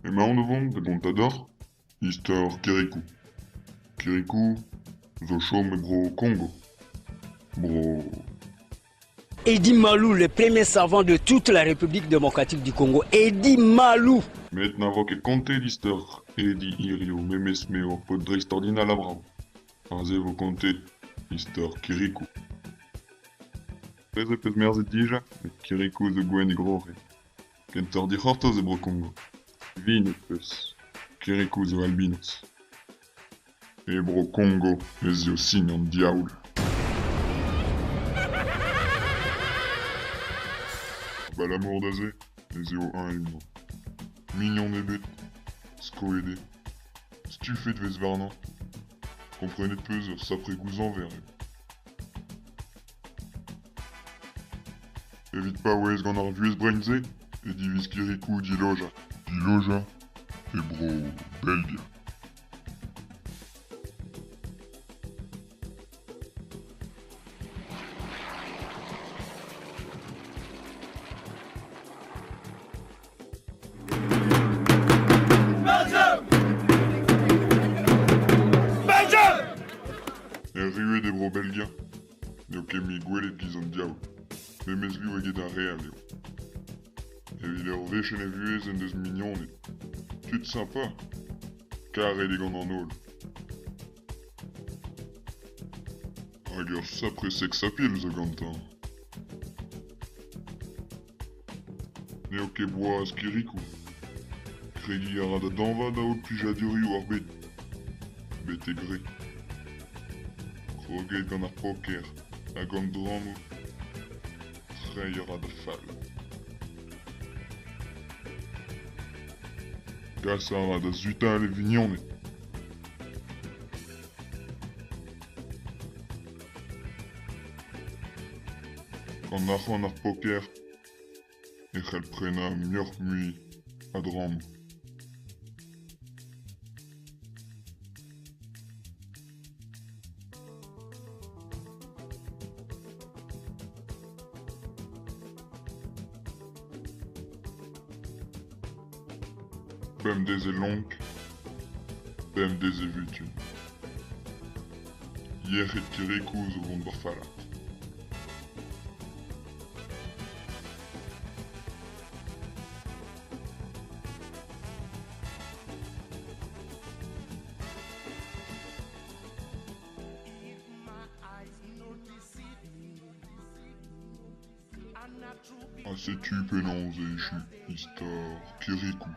Emaon o vont da gontañ deoc'h istor Kirikou. Kirikou zo chom e bro Kongo. Bro... Eddy Malou, le premier savant de toute la République démocratique du Congo. Eddy Malou. Met na vo ket kontet istor Eddy hirio memes m'eo ur paotr dreistordinal ha brav. Aze vo kontet istor Kirikou. Prez peus merzet dija, met Kirikou zo gwenn e groc'hen. Kentoc'h dic'hortoz e Bro-Kongo. Vin peus. Kirikou zo albinos. E Bro-Kongo ez eo sin an diaoul. Abalamour da se ez eo eñ e-unan. Mignon ebet, skoet eo, stufet 'vez warnañ. Komprenet 'peus ur sapre gouzañver eo. Evit paouez gant ar vuhez brein-se e diviz Kirikou dilojañ. Dilojañ e bro Belgia. Erruet e bro Belgia N'eo ket mui gwelet giz an diaoul, memes liv eget ar re all eo. Evit ur wech en e vuhez en deus mignoned, tud sympa, karet eo gant an holl. Hag ur sapre seksapil zo gantañ. N'eo ket boaz Kirikou. Kregiñ a ra da dañva da holl plijadurioù ar bed. Betek re. Kroget gant ar poker hag an drammoù, treiñ a ra da fall. Kas a ra da sutal e vignoned. Gant arc'hant ar poker e c'hell prenañ muioc'h-mui a drammoù. Bemdez e lonk, bemdez e vutun. Yec'hed Kirikou zo vont war fallaat. Ha setu penaos e echu istor Kirikou.